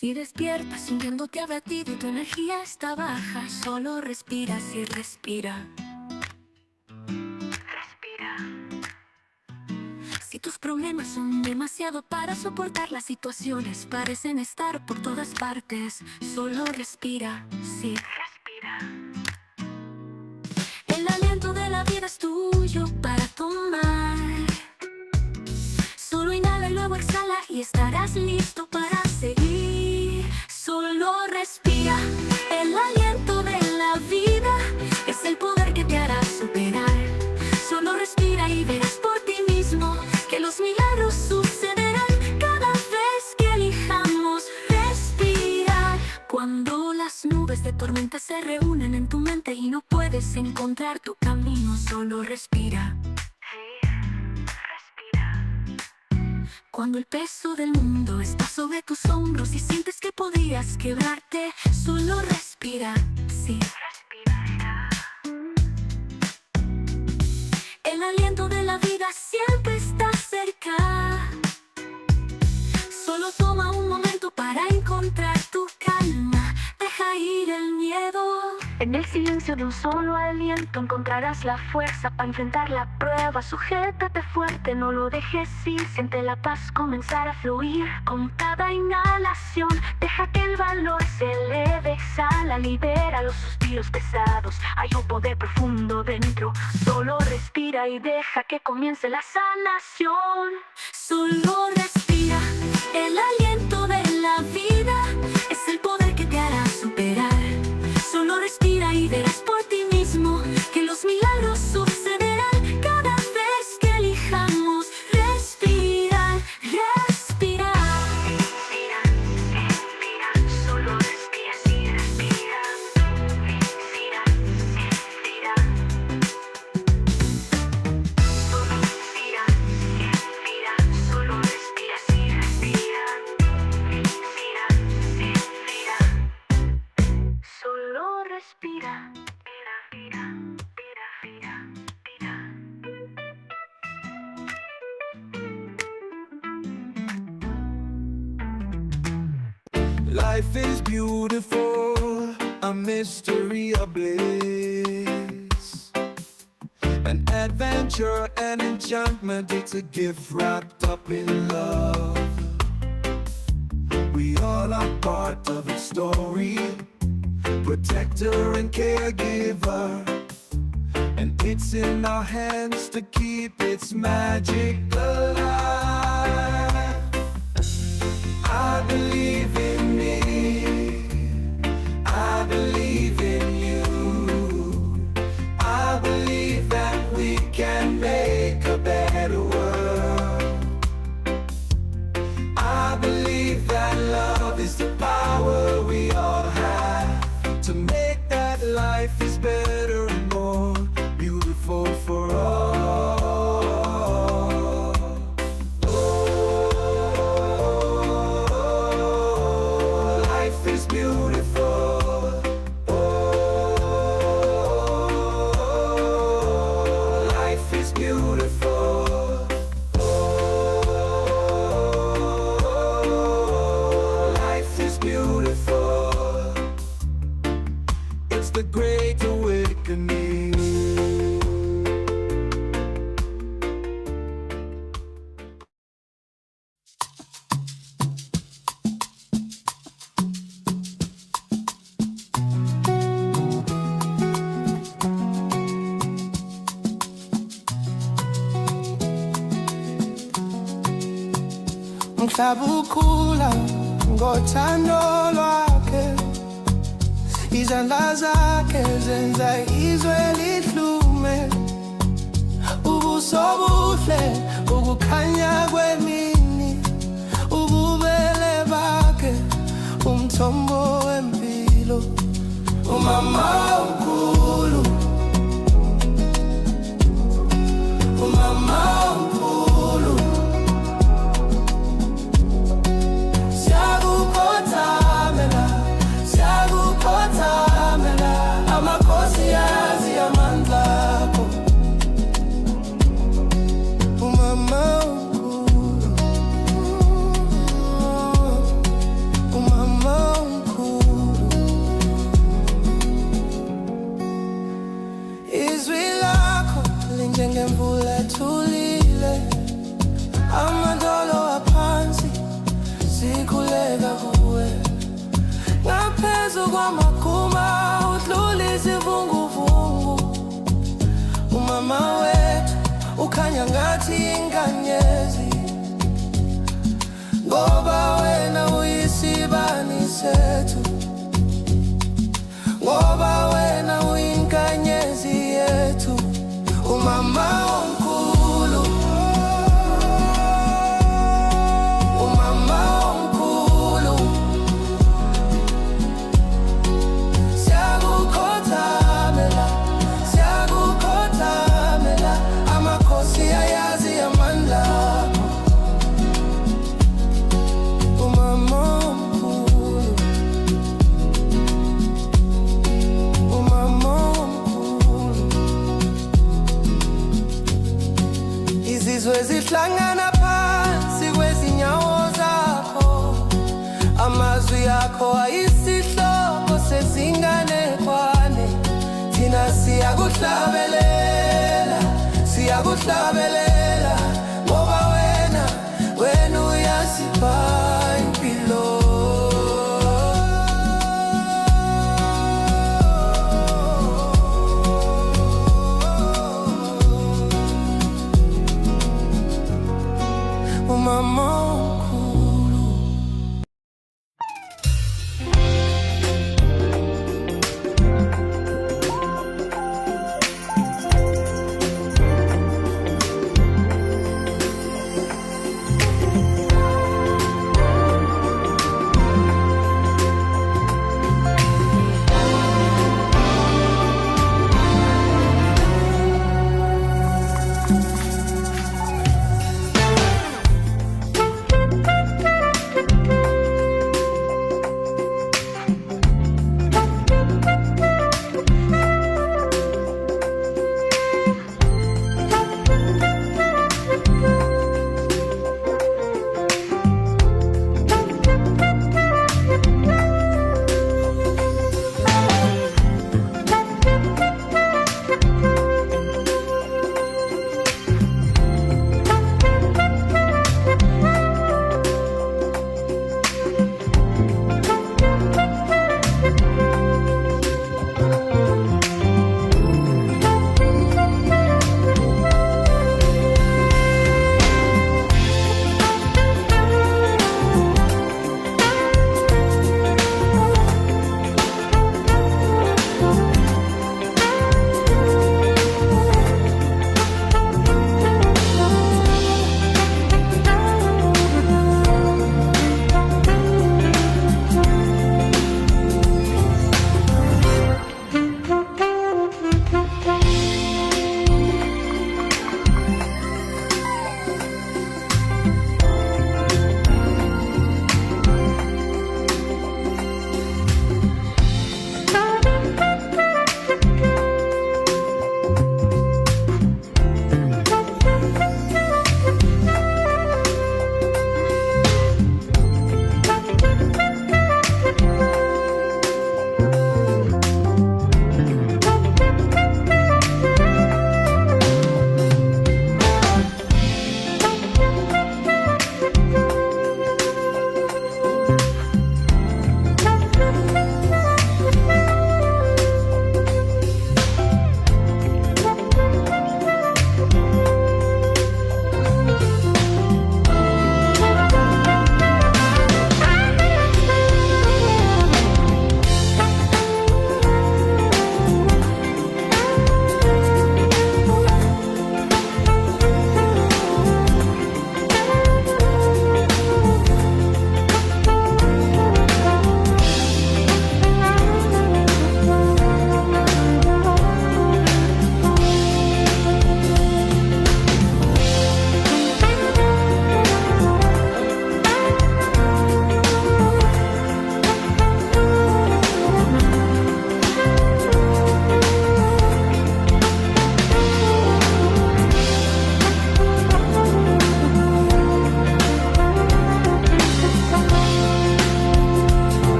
Si despiertas sintiéndote abatido y tu energía está baja, solo respira, sí, respira. Respira. Si tus problemas son demasiado para soportar, las situaciones parecen estar por todas partes, solo respira, sí, respira. El aliento de la vida es tuyo para tomar. Solo inhala y luego exhala y estarás listo para seguir. Solo respira. El aliento de la vida es el poder que te hará superar. Solo respira y verás por ti mismo que los milagros sucederán cada vez que elijamos respirar. Cuando las nubes de tormenta se reúnen en tu mente y no puedes encontrar tu camino, solo respira. Respira. Cuando el peso del mundo está sobre tus hombros y sientes que podrías quebrarte, solo respira, sí. Respira. El aliento de la vida siempre está cerca. Solo toma un momento para encontrar tu calma. Deja ir el miedo. En el silencio de un solo aliento encontrarás la fuerza para enfrentar la prueba. Sujétate fuerte, no lo dejes ir. Siente la paz comenzar a fluir. Con cada inhalación, deja que el valor se eleve. Exhala, libera los suspiros pesados. Hay un poder profundo dentro. Solo respira y deja que comience la sanación. Solo respira. El aliento de la vida es el poder que te hará superar. Solo respira y verás por ti mismo que los milagros sucederán cada vez que elijamos respirar, respirar. Respira, respira, solo respira, sí, respira. Respira, respira. Respira, respira, solo respira, sí, respira. Respira, respira. Solo respira. Respira, respira, respira. Life is beautiful, a mystery of bliss. An adventure, an enchantment, it's a gift wrapped up in love. We all are part of its story, protector and caregiver. And it's in our hands to keep its magic alive. I believe in me. I believe in you. I believe that we can make a better world. I believe that love is the power we all have to make that life is better and more beautiful for all. Oh, life is beautiful. Oh, life is beautiful. Oh, life is beautiful. It's the great awakening. Umhlaba ukhula ngothando lwakhe, izandla zakhe zenza izwe lihlume, ubuso buhle ukukhanya kwemini, ububele bakhe umthombo wempilo, umama omkhulu, umama omkhulu. Siyakukhothamela, siyakukhothamela, amakhosi azi amandla akho. Umama omkhulu, umama. Mama udlula izivunguvungu. Umama wethu ukhanya ngathi inkanyezi, ngoba wena uyisibani sethu, ngoba wena uyinkanyezi yethu, umama omkhulu, umama omkhulu. Siyakukhothamela, siyakukhothamela, amakhosi ayazi amandla akho, umama omkhulu, umama omkhulu. Izizwe zihlangana phansi kwezinyawo zakho, amazwi akho ayisihloko sezinganekwane. Thina siyakuhlabelela, siyakuhlabelela, ngoba wena, wena uyasipha impilo. Umama omkhulu.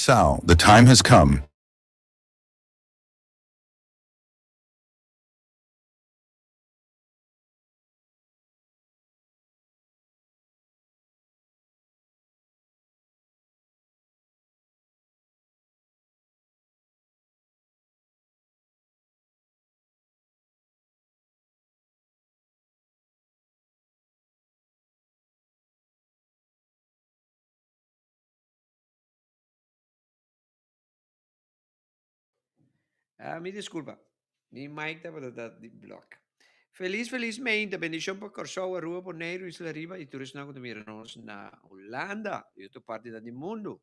Curaçao, the time has come. Ah, mi disculpa. Mi mic tabata ta di blok. Feliz, feliz meinta. Bendicion pa Kòrsou, Aruba, Boneiru, Isla Riba i tur esnan ku ta mira nos na Hulanda i otro partinan di mundu.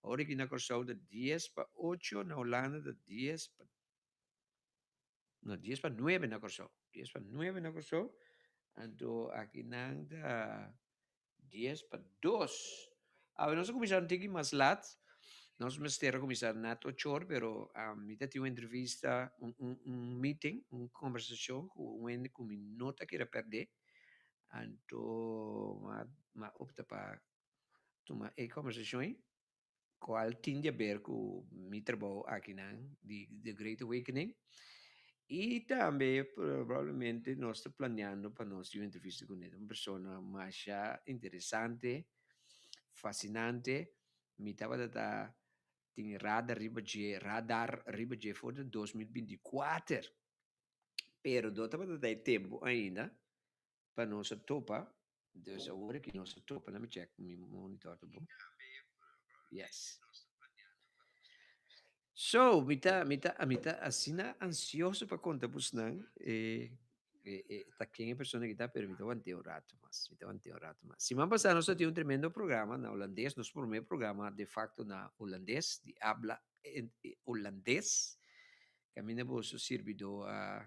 Ora aki na Kòrsou ta dies pa ocho, na Hulanda ta dies pa no dies pa nuebe na Kòrsou. Dies pa nuebe na Kòrsou, anto akinan ta Dies pa dos. Awe nos a kuminsá un tiki mas lat. Nos mester a kuminsá nat ochor, pero mi ta tin un entrevista, un un un meeting, un kombersashon ku un hende ku mi no ta kere pèrdè. Anto m'a m'a opta pa tuma e kombersashon ei, kual tin di aber ku mi trabou akinan di The Great Awakening. I tambe probablemente nos ta planeando pa nos tin un entrevista kuné. Ta un persona masha interesante, fasinante. Mi tabata ta tin radar riba dje, radar riba dje for di dos mil binti kuater. Pero no tabata ta e tempu ainda pa nos a topa. Dus awor aki nos a topa, let me check mi monitor ta bon. Yes. So, mi ta, mi ta, mi ta asina ansioso pa konta busnan e, e, e, ta ken e persona ki ta, pero mi ta want'é un rato mas, mi ta want'é un rato mas. Siman pasá nos a tin un tremendo programa na hulandes, nos promé programa de facto na hulandes, di habla hulandes, kaminda boso sirbidó a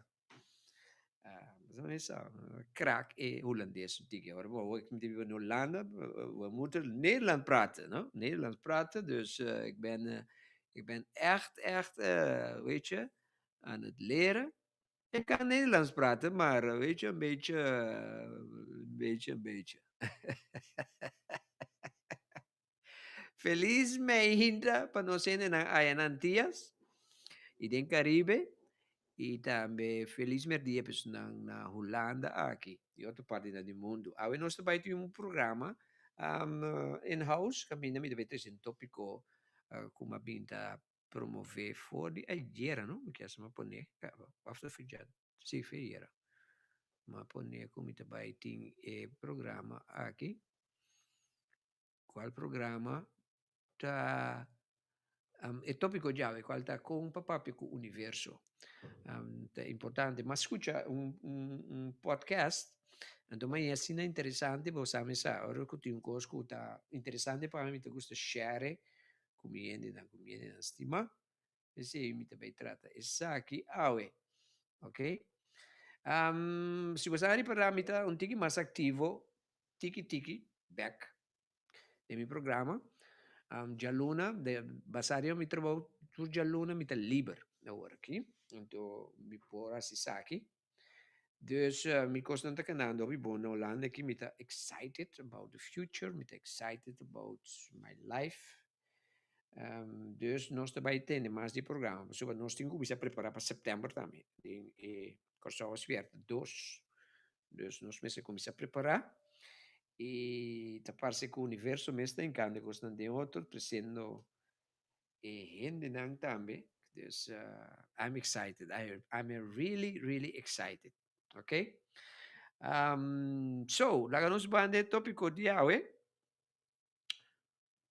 Krak e hulandes un tiki. Ora bo awor mi ta biba na Hulanda, we moeten Nederland praten, no? Nederlands praten, dus ik ben, ik ben echt, echt, weet je, aan het leren. Ik kan Nederlands praten, maar weet je, een beetje, een beetje, een beetje. Feliz meinta pa nos hendenan aya na Antillas y den Caribe y tambe feliz merdia pa esunnan na Hulanda aki y otro partinan di mundu. Awe nos ta bai tin un programa in house kaminda mi ta bai trese un topico ku mi a bin ta promove for di ayera no, mi kier sa mi a pone of ta fecha si fe ayera mi a pone ku mi ta bai tin e programa aki. Cual programa ta e topico djawe cual ta con pa papia cu universo. Ta importante. M'a scucha un un podcast anto m'a haña asina interesante bo sa mi sa ora cu tin un cos cu ta interesante pa mi mi ta gusta share cu mi hendenan cu mi hendenan stima. Esey mi ta bay trata esaki awe. Ok. Si bo sa ripara mi ta un tiki mas activo tiki tiki bek den mi programa. Djaluna basa riba mi trabou tur djaluna mi ta liber awor aki. Anto mi por hasi esaki. Dus mi kosnan ta kanando hopi bon na Hulanda aki. Mi ta excited about the future, mi ta excited about my life. Dus nos ta bai tene mas di programa pasobra nos tin ku kuminsá prepará pa sèptèmber tambe den e Kòrsou Spièrta dos. Dus nos mester kuminsá prepará i ta parse ku universo mes ta hinkando e kosnan den otro tresiendo e hendenan tambe. Dus I'm excited, I'm really really excited, okay. So laga nos banda e tópiko di awe.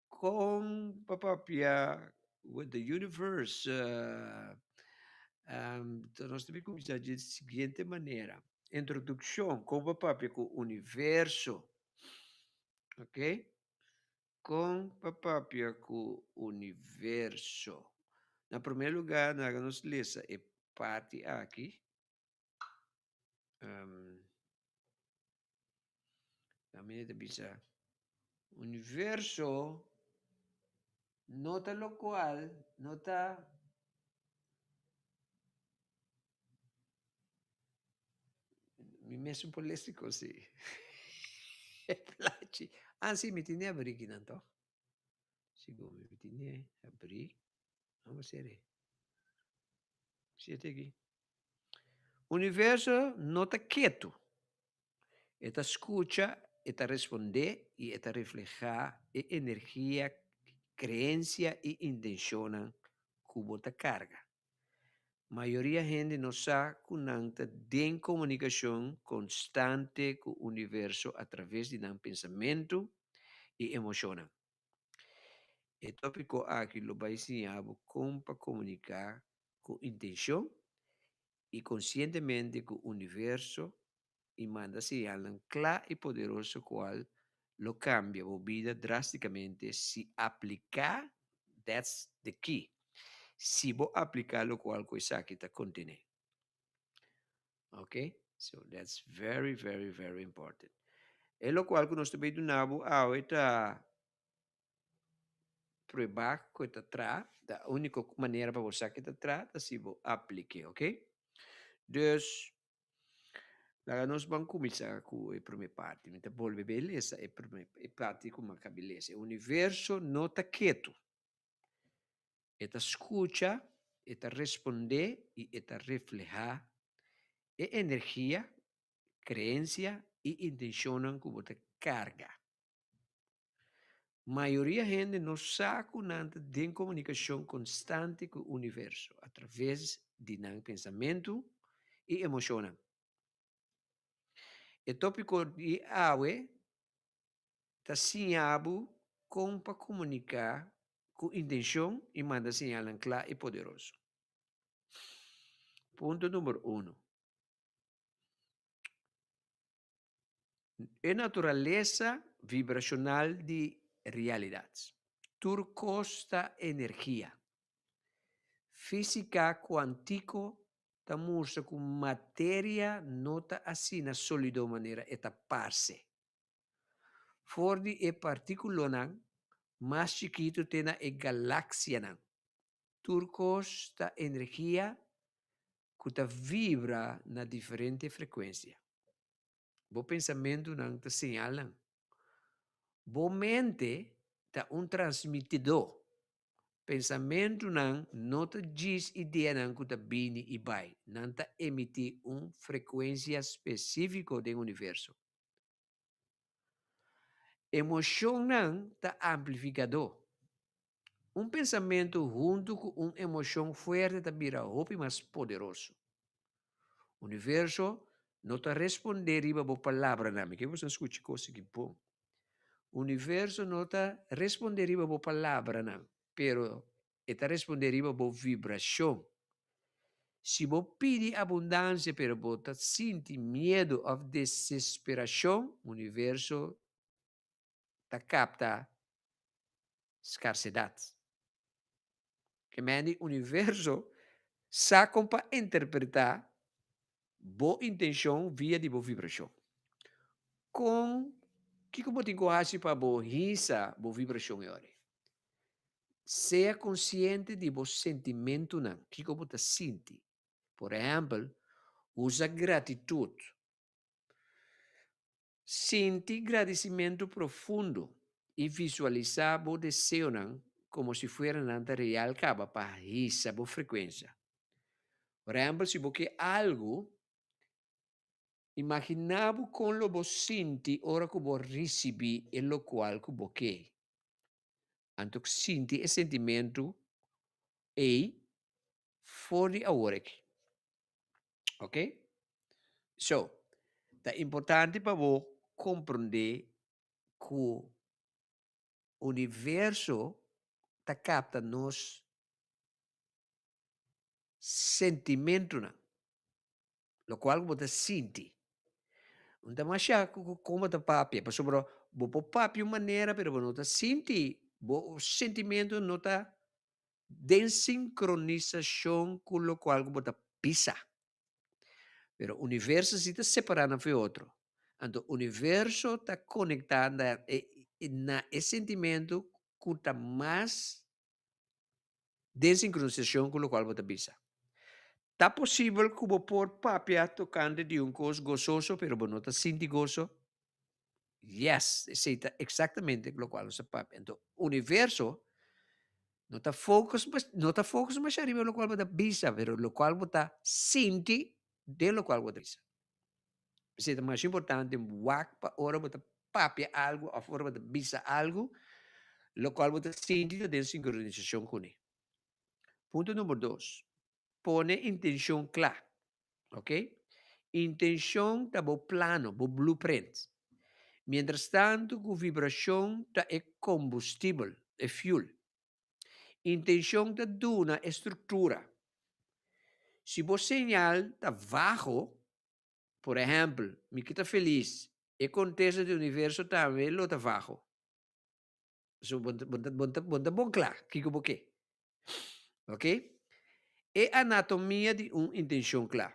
Kon pa papia with the universe? Nos ta bin kuminsá dje siguiente manera. Introdukshon, kon pa papia ku universo. Ok, kon pa papia ku universo. Na promé lugá laga nos lesa e parti aki. Tambe ta bisa universo no ta lokual no ta mi mes un por lesa e kos ei e plachi ah si mi tin e abriki nan toh. Sigur mi tine abrí. Vamos ser. Siete aki. Universo no ta ketu. E ta skucha, e ta respondé i e ta reflehá e energia, kreensia i intenshonnan ku bo ta karga. Mayoria hende no sa ku nan ta den komunikashon konstante ku universo a traves di nan pensamentu i emoshonnan. E tópiko aki lo bai siña bo kon pa komuniká ku intenshon i konsientemente ku universo i manda señalnan kla i poderoso kual lo kambia bo bida drástikamente si apliká, that's the key, si bo apliká lokual ku esaki ta kontené. Ok, so that's very very very important. E lokual ku nos ta bay duna bo awe ta prueba ku e ta tra, ta úniko manera pa bo sa ku e ta tra ta si bo aplik'é, ok. Dus, laga nos ban kuminsá ku e promé parti. Mi ta bolbe bay lesa e promé e parti ku mi a kabi lesa. E universo no ta ketu. E ta skucha, e ta respondé i e ta reflehá e energia, kreensia i intenshonnan ku bo ta karga. Mayoria hende no sa ku nan ta den komunikashon konstante ku universo a traves di nan pensamentu i emoshonnan. E tópiko di awe ta siña bo kon pa komuniká ku intenshon i manda señalnan kla i poderoso. Punto number uno. E naturalesa vibrashonal di realidat. Tur kos ta energia. Físika kuantiko ta mustra ku materia no ta asina sólido manera e ta parse. For di e partíkulonan mas chikitu te na e galaksianan, tur kos ta energia ku ta vibra na diferente frekuensia. Bo pensamentunan ta señalnan. Bo mente ta un transmitidó. Pensamentunan no ta djis ideanan ku ta bini i bai, nan ta emití un frekuensia spesífiko den universo. Emoshonnan ta amplifikadó. Un pensamentu huntu ku un emoshon fuerte ta bira hopi mas poderoso. Universo no ta respondé riba bo palabranan. Mi ke boso skucha kos aki bon. Universo no ta respondé riba bo palabranan, pero e ta respondé riba bo vibrashon. Si bo pidi abundansia pero bo ta sinti miedu òf desesperashon, universo ta kapta skarsedat. Ke men di universo sa kon pa interpretá bo intenshon via di bo vibrashon. Kon, kiko bo tin ku hasi pa bo hisa bo vibrashon e ora ei? Sea konsiente di bo sentimentunan, kiko bo ta sinti. Por ehèmpel, usa gratitut. Sinti gradisimentu profundo i visualisá bo deseonan komo si fuera nan ta real kaba pa hisa bo frekuensia. Por ehèmpel, si bo ke algu, imaginá bo kon lo bo sinti ora ku bo risibí e lokual ku bo ke. Anto sinti e sentimentu ei for di awor aki. Ok? So, ta importante pa bo komprondé ku universo ta kapta nos sentimentunan, lokual ku bo ta sinti. No ta masha ku kon bo ta papia, pasobra bo por papia un manera pero bo no ta sinti, bo sentimentu no ta den sinkronisashon ku lokual ku bo ta bisa. Pero universo si ta separá nan for e otro. Anto universo ta konektá na e na e sentimentu ku ta mas den sinkronisashon ku lokual bo ta bisa. Ta posibel ku bo por papia tokante di un kos gososo pero bo no ta sinti goso? Yes, esei ta eksaktamente lokual nos ta papia. Anto universo. No ta focus, no ta focus masha riba lokual bo ta bisa, pero lokual bo ta sinti den lokual bo ta bisa. P'esei ta masha importante wak pa ora bo ta papia algu òf ora bo ta bisa algu, lokual bo ta sinti ta den sinkronisashon kuné. Punto number dos, pone intenshon kla. Ok? Intenshon ta bo plano, bo blueprint. Mientrastantu ku vibrashon ta e kombustibel, e fuel. Intenshon ta duna e struktura. Si bo señal ta vago, por ehèmpel, mi ke ta felis, e kontesta di universo tambe lo ta vago. So bo bo ta bon kla kiko bo ke. Ok? E anatomia di un intenshon kla.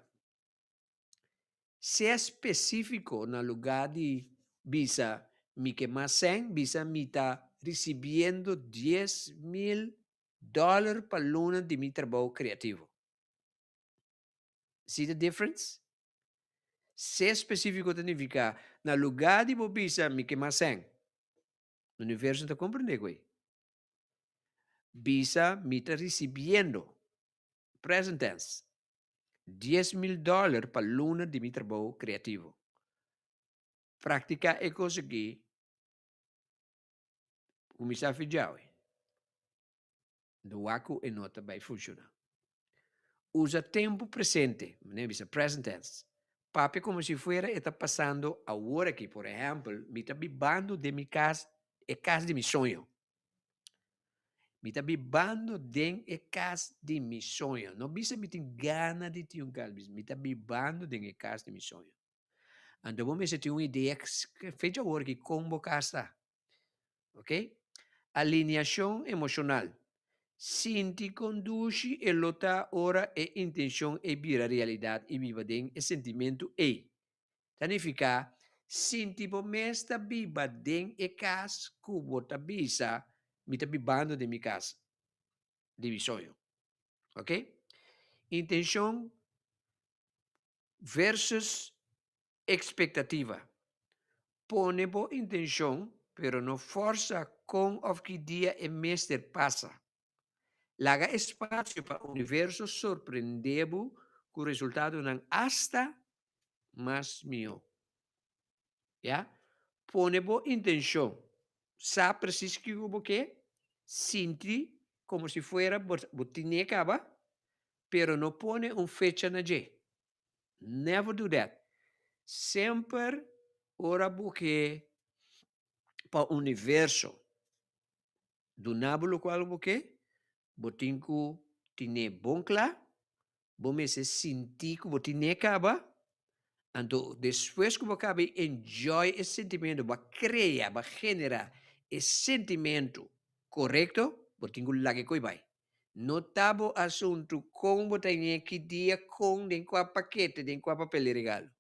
Sea spesífiko na lugá di bisa mi ke mas sèn, bisa mi ta risibiendo 10,000 dòler pa luna di mi trabou kreativo. See the difference? Sea spesífiko ta nifiká na lugá di bo bisa mi ke mas sèn, universo ta komprendé ku ei. Bisa mi ta risibiendo, present tense, 10,000 dòler pa luna di mi trabou kreativo. Praktiká e kos aki kuminsá fi djawe. No wak ku e no ta bai funshoná. Usa tempu presente, manera bisa present tense. Papia komo si fuera e ta pasando awor aki. Por ehèmpel, mi ta bibando den mi kas, e kas di mi soño. Mi ta bibando den e kas di mi soño. No bisa mi tin gana di tin un kas, bisa mi ta bibando den e kas di mi soño. Anto bo mester tin un idea fecha awor aki kon bo kas ta. Ok? Alineashon emoshonal. Sinti kon dushi e lo ta ora e intenshon ei bira realidat i biba den e sentimentu ei. Ta nifiká sinti bo mes ta biba den e kas ku bo ta bisa mi ta bibando den mi kas di mi soño. Ok? Intenshon versus ekspektativa. Pone bo intenshon, pero no fòrsa kon òf ki dia e mester pasa. Laga espasio pa universo sorprendé bo ku resultadonan asta mas mihó. Ya? Pone bo intenshon. Sa presis kiko bo ke, sinti komo si fuera bo tin'é kaba, pero no pone un fecha na dje. Never do that. Semper ora bo ke pa universo duna bo lokual bo ke, bo tin ku tin'é bon kla, bo mester sinti ku bo tin'é kaba, anto despues ku bo kaba di enjoy e sentimentu, bo a krea, bo a generá e sentimentu korekto, bo tin ku laga e koi bai. No ta bo asuntu kon bo ta ñe ki dia kon den kua pakete den kua papel di regalo.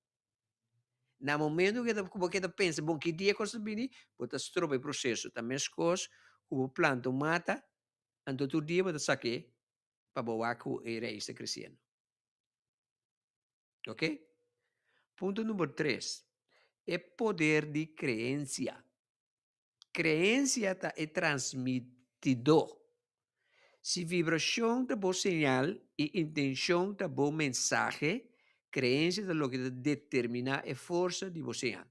Na momento ku bo keda pensa bon ki dia kos ta bini bo ta stroba e proseso. Ta meskos ku bo planta un mata anto tur dia bo ta sak'é pa bo wak ku e rais ta kresiendo. Ok. Punto number tres, e poder di kreensia. Creencia ta e transmitidó. Si vibracion ta bo señal i intencion ta bo mensahe, creencia ta loke ta determiná e forsa di bo señal.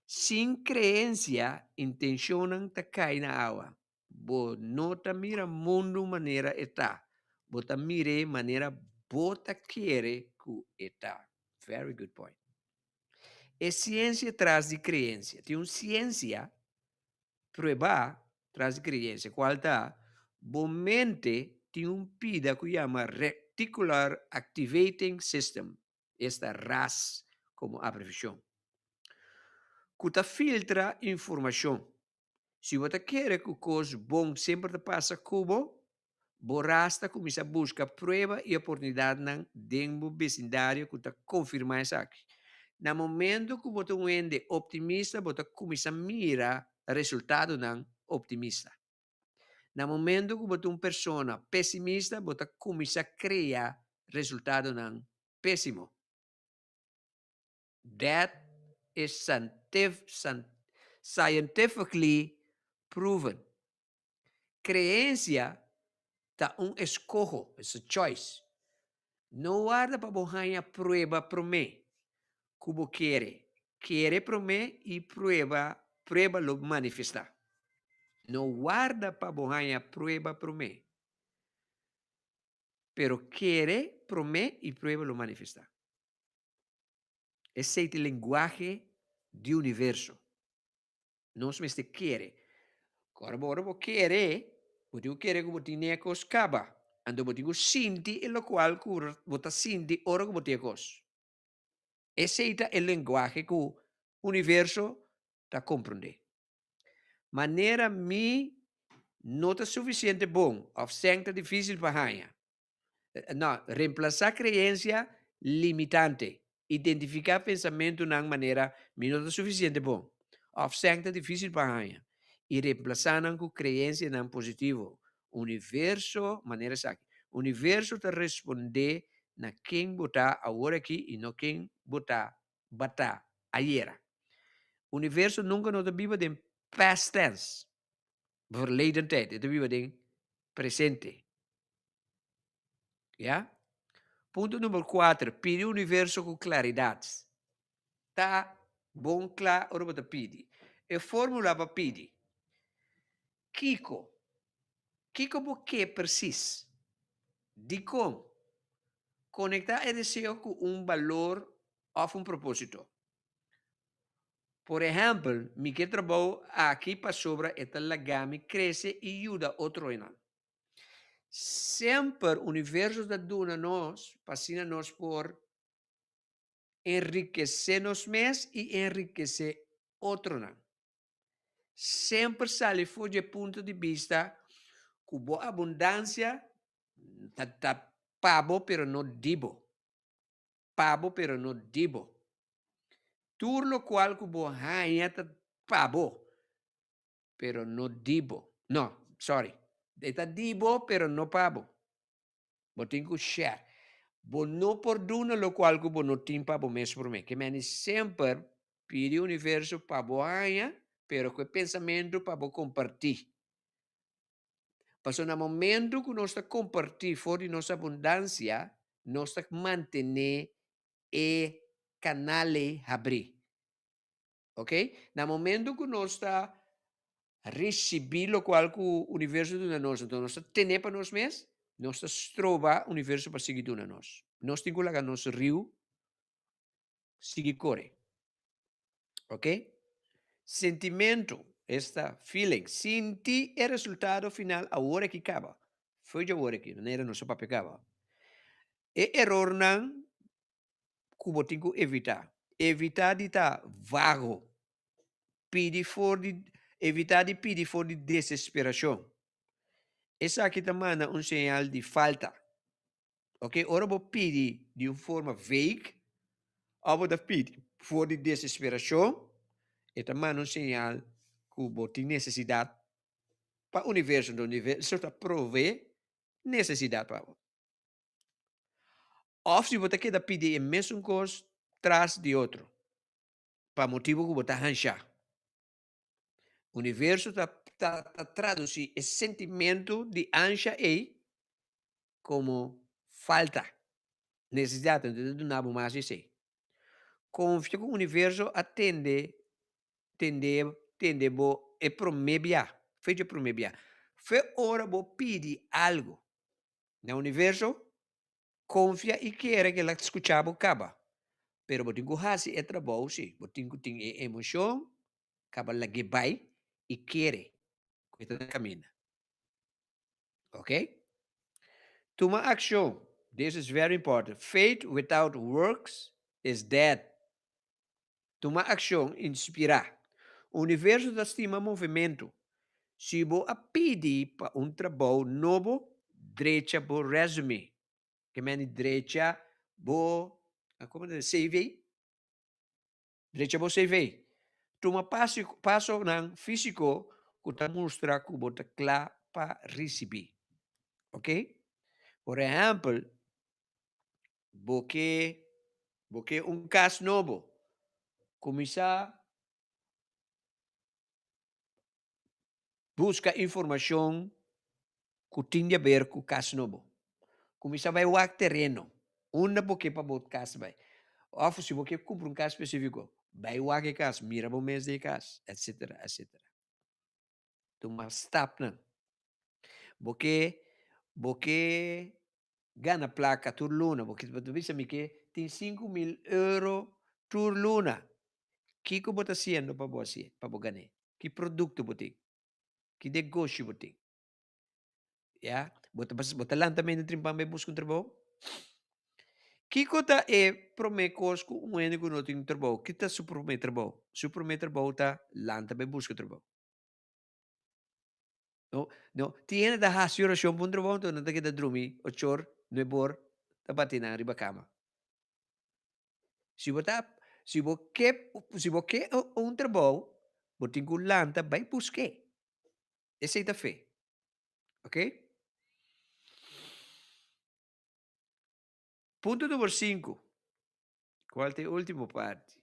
Sin creencia, intencionnan ta cai na awa. Bo no ta mira mundu manera e ta, bo ta mir'é manera bo ta kere ku e ta. Very good point. E siensia tras di kreensia. Tin un siensia pruebá tras di kreensia, kual ta bo mente tin un pida ku yama Reticular Activating System, esta ras komo abreviashon, ku ta filtra informashon. Si bo ta kere ku kos bon semper ta pasa ku bo, bo ras ta kuminsá buska prueba i oportunidatnan den bo besindario ku ta konfirmá esaki. Na momento ku bo ta un hende optimista bo ta kuminsá mira resultadonan optimista. Na momento ku bo ta un persona pesimista bo ta kuminsá krea resultadonan pésimo. That is scientifically proven. Creencia ta un escoho, it's a choice. No warda pa bo haña prueba promé ku bo kere. Kere promé i prueba, prueba lo manifestá. No warda pa bo haña prueba promé, pero kere promé i prueba lo manifestá. Esei ta e lenguahe di universo. Nos mester kere. Ora bo ora bo kere, bo tin ku kere ku bo tin e kos kaba. Anto bo tin ku sinti e lokual ku bo ta sinti ora ku bo tin e kos. Esei ta e lenguahe ku universo ta komprondé. Manera mi no ta sufisiente bon òf sèn ta difísil pa haña. No, remplasá kreensia limitante. Identifiká pensamentunan manera mi no ta sufisiente bon òf sèn ta difísil pa haña i remplasá nan ku kreensianan positivo. Universo, manera esaki, universo ta respondé na ken bo ta aworakí i no ken bo ta bata ayera. Universo nunka no ta biba den past tense, verleden tijd, e ta biba den presente. Ya? Punto number kuater, pidi universo ku klaridat. Ta bon kla ora bo ta pidi. E formula pa pidi. Kiko? Kiko bo ke presis? Dikon? Konektá e deseo ku un balor òf un propósito. Por ehèmpel, mi ke trabou aki pasobra e ta laga mi krese i yuda otronan. Semper universo ta duna nos pa asina nos por enrikesé nos mes i enrikesé otronan. Semper sali for di e punto di bista ku bo abundansia ta ta pa bo pero no di bo. Pa bo pero no di bo. Tur lokual ku bo haña ta pa bo pero no di bo. No, sorry. E ta di bo pero no pa bo. Bo tin ku share. Bo no por duna lokual ku bo no tin pa bo mes promé. Ke meni semper pidi universo pa bo haña, pero ku e pensamentu pa bo kompartí. Pasobra na momentu ku nos ta kompartí for di nos abundansia, nos ta mantené e kanal ei habrí. Ok? Na momento ku nos ta risibí lokual ku universo duna nos, anto nos ta tene pa nos mes, nos ta stroba universo pa sigui duna nos. Nos tin ku laga nos riu sigui kore. Ok? Sentimento, esta feeling, sinti e resultado final awor aki kaba. Fo'i dje awor aki, manera nos a papia kaba. E erornan ku bo tin ku evitá. Evitá di ta vago. Pidi for di evitá di pidi for di desesperashon. Esaki ta manda un señal di falta. Oke, ora bo pidi di un forma vague òf bo ta pidi for di desesperashon, e ta manda un señal ku bo tin nesesidat pa universo. Enton universo ta provee nesesidat pa bo. Òf si bo ta keda pidi e mesun kos tras di otro pa motibu ku bo ta hanshá. Universo ta ta ta tradusí e sentimentu di ansha ei komo falta, nesesidat, enton ta duna bo mas di esei. Konfia ku universo a tende tende tende bo e promé bia, fecha e promé bia. Fe ora bo pidi algu Na universo, konfia i kere ku el a skucha bo kaba. Pero bo tin ku hasi e trabou si. Bo tin ku tin e emoshon, kaba lag'é bai i kere ku e ta na kaminda. Ok? Tuma akshon. This is very important. Faith without works is dead. Tuma akshon, inspirá. Universo ta stima movementu. Si bo a pidi pa un trabou nobo, drecha bo resume. Ke mende drecha bo, komo ta CV? Drecha bo CV. Tuma pasonan físiko ku ta mustra ku bo ta kla pa risibí. Oke? Por ehèmpel, Bo ke bo ke un kas nobo? Kuminsá buska informashon. ku tin di aber ku kas nobo. Kuminsá bai wak tereno, unda bo ke pa bo kas bai. Òf si bo ke kumpra un kas spesífiko, bai wak e kas, mira bo mes den e kas, etsetera, etsetera. Tuma stapnan. Bo ke bo ke gana plaka tur luna, bo ke bo ta bisa mi ke tin 5000 euro tur luna. Kiko bo ta hasiendo pa bo hasié, pa bo gan'é? Ki produkto bo tin? Ki negoshi bo tin? Ya, bo ta bo ta lanta mente trimpan bai buska un trabou? Kiko ta e promé kos ku un hende ku no tin trabou, ki ta su promé trabou? Su promé trabou ta lanta bai buska trabou. No, no, tin hende ta hasi orashon pa un trabou, anto nan ta keda drumi ochor, nuebor, ta bati nan riba kama. Si bo ta, si bo ke, si bo ke un trabou, bo tin ku lanta bai busk'é. Esei ta fe. Ok? Punto number 5. Cual ta e ultimo parti?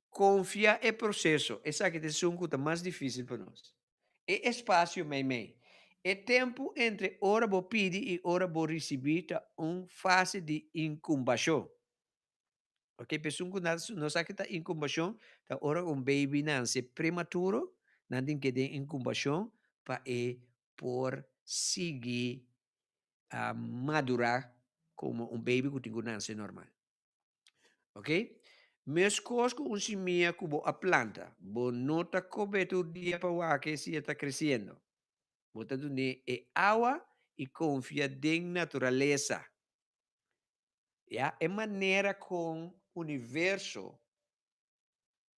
Confia e proceso. Esaki ta esun cu ta mas dificil pa nos. E espacio meimei. E tempo entre ora bo pidi y ora bo ricibi ta un fase di incubacion. Ok, pa esun ku no sa ke ta inkumbashon, ta ora un baby nanse prematuro, nan tin ke den inkumbashon pa e por sigui a madurá komo un baby ku tin ku nanse normal. Ok, meskos ku un simia ku bo a planta, bo no ta kobe tur dia pa wak si e ta kresiendo. Bo ta dun'é e awa i konfia den naturalesa. Ya, e manera kon universo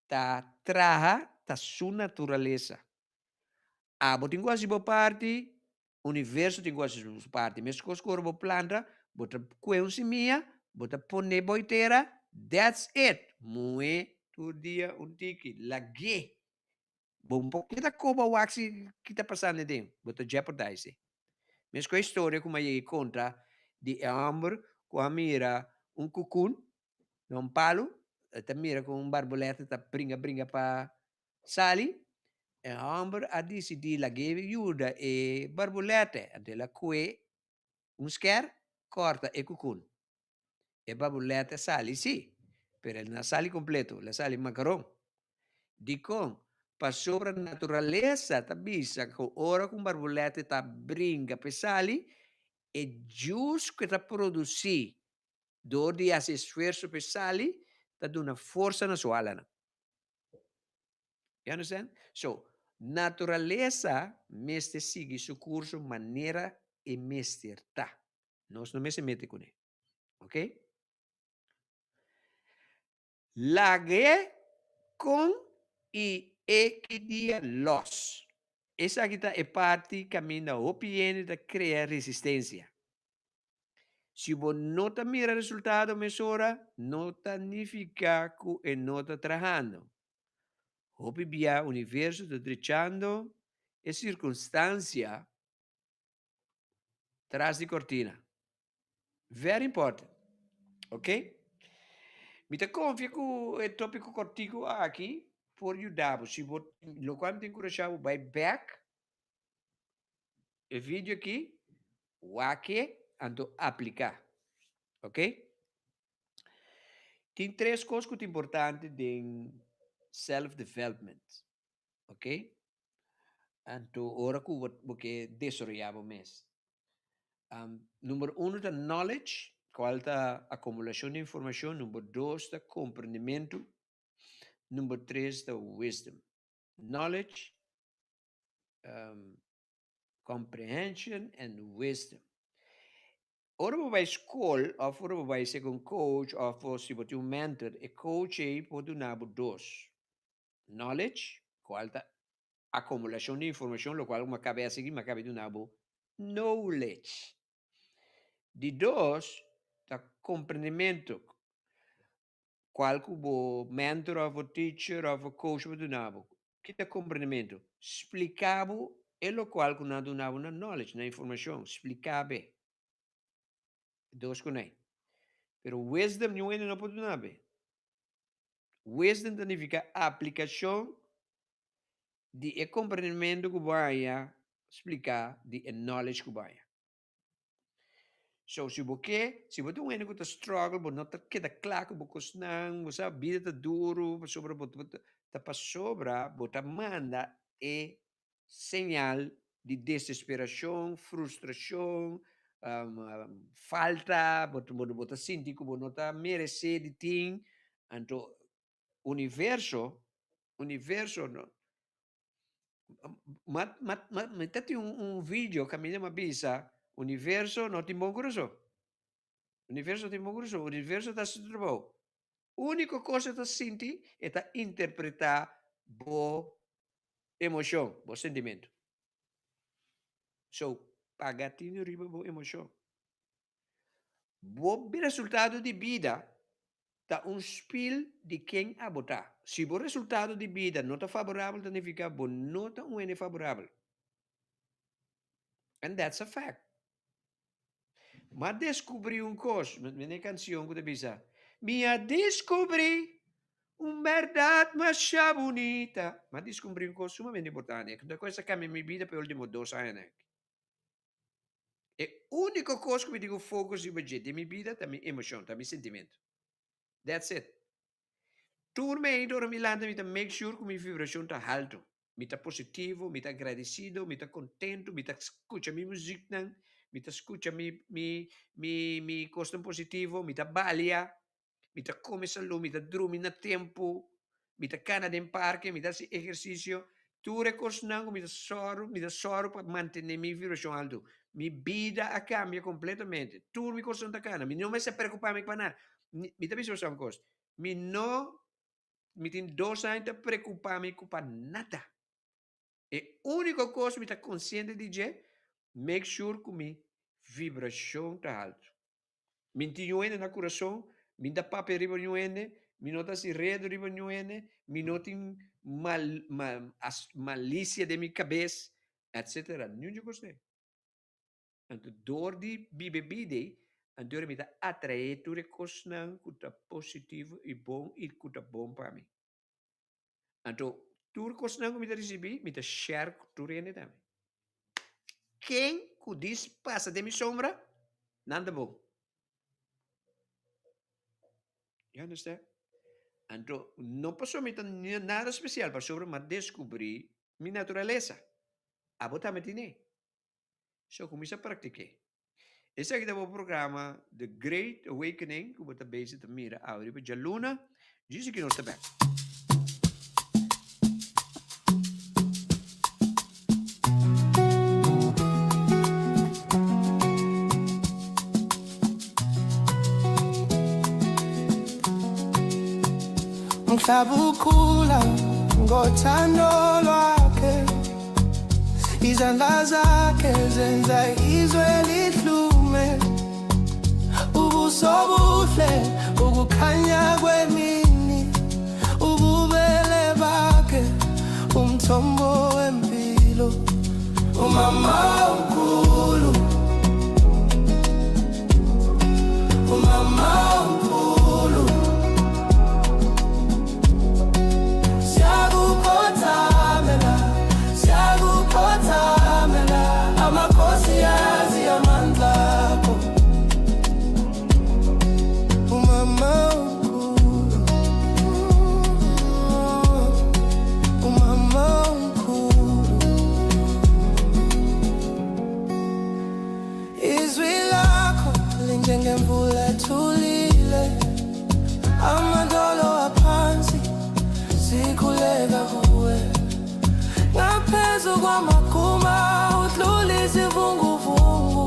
ta traha ta su naturalesa. Abo tin ku hasi bo parti, universo tin ku hasi su parti. Meskos ku ora bo planta, bo ta kue un simia, bo ta pone bo e tera, that's it. Muhé tur dia un tiki, lag'é. Bo no por keda koba wak si ki ta pasando aden, bo ta jeopardize. Meskos e historia ku mi a yega i konta di e hòmber ku a mira un kukun na un palu, e ta mira ku un barbolèt ta bringa bringa pa sali, e hòmber a disidí lag'é yuda e barbolèt, anto el a kue un skèr kòrta e kukun. E barbolèt a sali sí, pero el no a sali kompleto, el a sali makaron. Dikon? Pasobra naturalesa ta bisa ku ora ku un barbulète ta bringa pa e sali, e jus ku e ta produsí dor di hasi esfuerso pa e sali ta duna forsa na su alanan. You understand? So, naturalesa mester sigui su kurso manera e mester ta. Nos no mester mete kuné. Ok? Lag'é kon i e ki dia lòs. Esaki ta e parti kaminda hopi hende ta krea resistensia. Si bo no ta mira resultado mesora, no ta nifiká ku e no ta trahando. Hopi bia universo ta drechando e sirkunstansia tras di kortina. Very important. Ok? Mi ta konfia ku e tópiko kòrtiku aki por yuda bo. Si bo lokual mi ta enkurashá bo bai bèk e video aki, wak e, anto apliká. Ok? Tin tres kos ku ta importante den self development. Ok? Anto ora ku bo bo ke desaroyá bo mes. Number uno ta knowledge, kual ta akumulashon di informashon. Number dos ta komprendimentu. Number tres ta wisdom. Knowledge, comprehension and wisdom. Ora bo bai skol òf ora bo bai serka un coach òf si bo tin un mentor, e coach ei por duna bo dos. Knowledge, kual ta akumulashon di informashon, lokual ku mi a kaba e hasi aki, mi a kaba di duna bo knowledge. Di dos ta komprendimentu, kual ku bo mentor òf bo teacher òf bo coach por duna bo. Ki ta komprendimentu? Splika bo e lokual ku nan a duna bo na knowledge, na informashon, splika be. Dos ku nei. Pero wisdom niun hende no por duna be. Wisdom ta nifiká aplikashon di e komprendimentu ku bo haña. spliká di e knowledge ku bo haña. So si bo ke, si bo ta un hende ku ta struggle, bo no ta keda kla ku bo kosnan, bo sa bida ta duru pasobra bo ta pasobra bo ta manda e señal di desesperashon, frustrashon, falta, bo bo ta sinti ku bo no ta meresé di tin, anto universo, universo no Mi ta tin un video kaminda mi a bisa universo no tin bon kurason. Universo no tin bon kurason, universo ta hasi su trabou. Uniko kos e ta sinti e ta interpretá bo emoshon, bo sentimentu. So, paga tinu riba bo emoshon. Bo resultado di bida ta un spil di ken abo ta. Si bo resultado di bida no ta faborabel ta nifica bo no ta un hende faborabel. And that's a fact. M'a descubri un cos, mene e cancion cu ta bisa, Mi a descubri un berdad masha bunita. M'a descubri un cos sumamente importante, cu ta cosa cambia mi bida pa e ultimo dos añanan aki. E úniko kos ku mi tin ku focus riba dje den mi bida ta mi emoshon, ta mi sentimentu. That's it. Tur meinta ora mi lanta mi ta make sure ku mi vibrashon ta haltu. Mi ta positivo, mi ta agradesido, mi ta kontentu, mi ta skucha mi muziknan, mi ta skucha mi mi mi mi kosnan positivo, mi ta balia. Mi ta kome salú, mi ta drumi na tempu, mi ta kana den parke, mi ta hasi ehersisio. Tur e kosnan ku mi ta sòru, mi ta sòru pa mantené mi vibrashon altu. Mi bida a kambia kompletamente. Tur mi kosnan ta kana. Mi no mester preokupá mi pa nada. Mi ta bisa boso un kos, mi no, mi tin dos aña ta preokupá mi ku pa nada. E úniko kos mi ta konsiente di dje, make sure ku mi vibrashon ta altu. Mi tin un hende na kurason, mi ta papia riba un hende, mi no ta hasi redu riba un hende, mi no tin mal mal malisia den mi kabes, etsetera. Niun dje kos ei. Anto dor di biba e bida ei, anto mi ta atraé tur e kosnan ku ta positivo i bon i ku ta bon pa mi. Anto tur kosnan ku mi ta risibí, mi ta share ku tur hende tambe. Ken ku dis pasa den mi sombra, nan ta bon. You understand? Anto, no pasobra mi ta nada spesial, pasobra mi a deskubrí mi naturalesa. Abo tambe tine. So kuminsá praktik'é. Esaki ta bo programa The Great Awakening ku bo ta bezig ta mira awe riba djaluna. Djis aki nos ta bek. Mhlaba ukhula ngothando lwakhe Izandla zakhe zenza izwe lihlume Ubuso buhle ukukhanya kwemini Ububele bakhe umthombo wempilo Umama omkhulu Umama omkhulu Siyakukhothamela Siyakukhothamela Amakhosi azi amandla akho Umama omkhulu Umama omkhulu Izwi lakho linjengemvula ethulile Amadolo aphansi sikhuleka kuwe Ngaphezu kwamaguma udlula izivunguvungu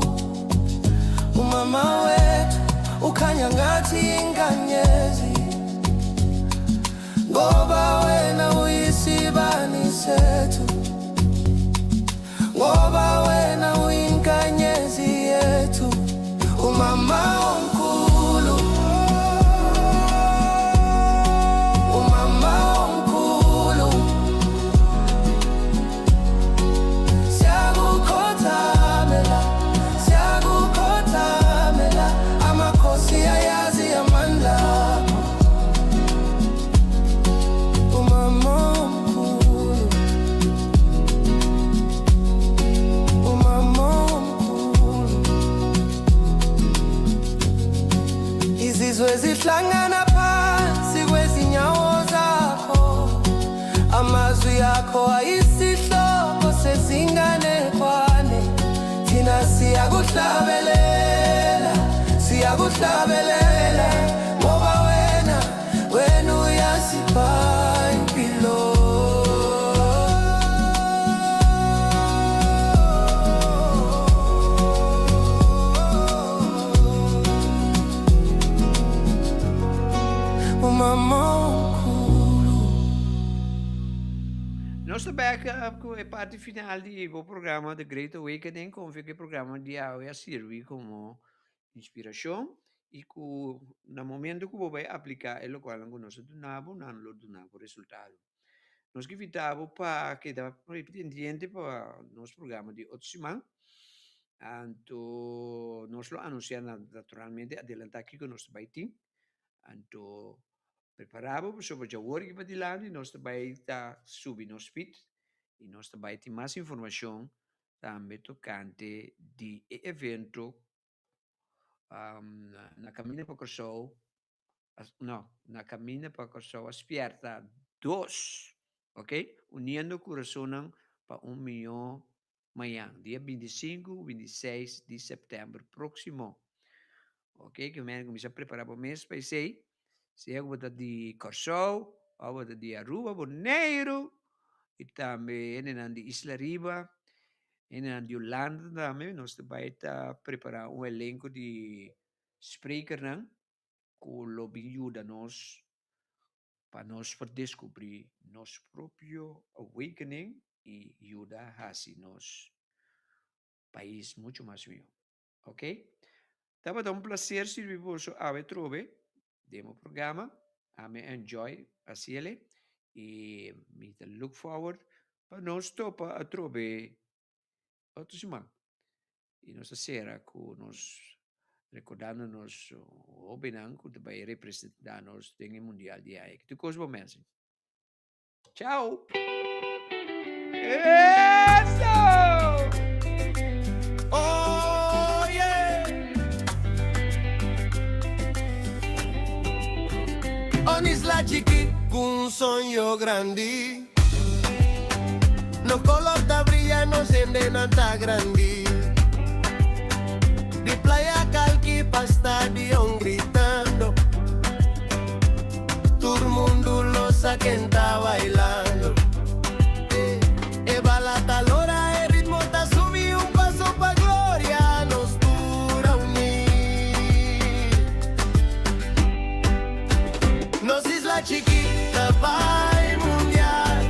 Umama wethu ukhanya ngathi inkanyezi Ngoba wena uyisibani sethu Ngoba wena uyinkanyezi yethu Umama omkhulu Umama omkhulu Siyakukhothamela Siyakukhothamela Amakhosi ayazi amandla akho Umama omkhulu. Izizwe zihlangana phansi kwezinyawo zakho. Amazwi akho ayisihloko sezinganekwane. Thina siyakuhlabelela, siyakuhlabelela ngoba wena, wena uyasipha impilo. Umama omkhulu. Nos ta bek ku e parti final di bo programa The Great Awakening. Konfia ku e programa di awe a sirbi komo inspirashon i ku na momento ku bo bai apliká e lokualnan ku nos a duna bo, nan lo duna bo resultado. Nos ke invitá bo pa keda pendiente pa nos programa di otro siman. Anto nos lo anunsiá naturalmente adelantá kiko nos ta bai tin. Anto prepará bo pasobra djawor aki padilanti nos ta bai ta subi nos feed i nos ta bai tin mas informashon tambe tokante di e evento na kaminda pa Kòrsou no na kaminda pa Kòrsou a spièrta dos ok uniendo kurasonnan pa un mihó mañan dia 25 26 di sèptèmber próksimo ok ke men kuminsá prepará bo mes pa esei sea ku bo ta di Kòrsou òf bo ta di Aruba Boneiru i tambe hendenan di Isla Riba hendenan di Hulanda tambe nos ta bai ta prepará un elenko di sprekernan ku lo bin yuda nos pa nos por deskubrí nos propio awakening i yuda hasi nos pais muchu mas mihó. Ok. Tabata un plaser sirbi boso awe trobe den bo programa. Ami a enjoy hasiele i mi ta look forward pa nos topa atrobe otro siman. I nos ta sera ku nos rekordando nos hobennan ku ta bai representá nos den e mundial di aña. Ki tur kos bo mense. Chao! Eso! Oh yeah! Un isla chikí ku un soño grandi. Nos kolor ta bria, nos hendenan ta grandi. Di Playa Kalki pa stadion gritando. Tur mundu lo sa ken ta bailando. E bala ta lora, e ritmo ta subi, un paso pa gloria, nos tur a uní. Nos isla chikí ta bai mundial.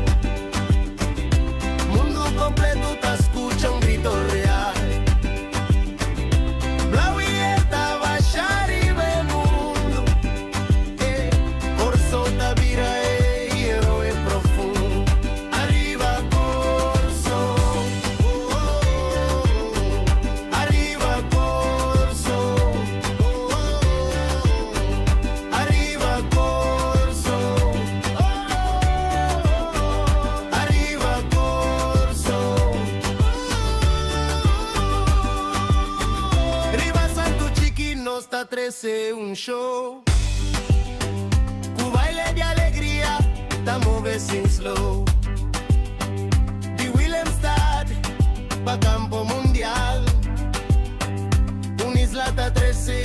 Mundu kompleto ta skucha un grito real. Blauw i e ta basha riba e mundu. E Kòrsou ta bira e heroe profundo. Ariba Kòrsou, oh, oh, oh. Ariba Kòrsou, oh, oh, oh. Ariba Kòrsou, oh, oh, oh. Ariba Kòrsou. Riba Santu Chiki nos ta trese un show. Ku baile di alegria ta move sin slow. Di Willemstad pa kampo mundial. Un isla ta trese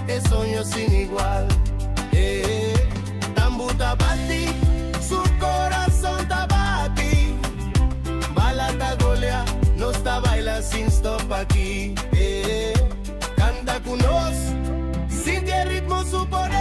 e soño sin igual. Eh, tambu ta bati, su corazon ta bati. Bala ta golea, nos ta baila sin stop aki. Eh, kanta ku nos, sinti e ritmo su poder.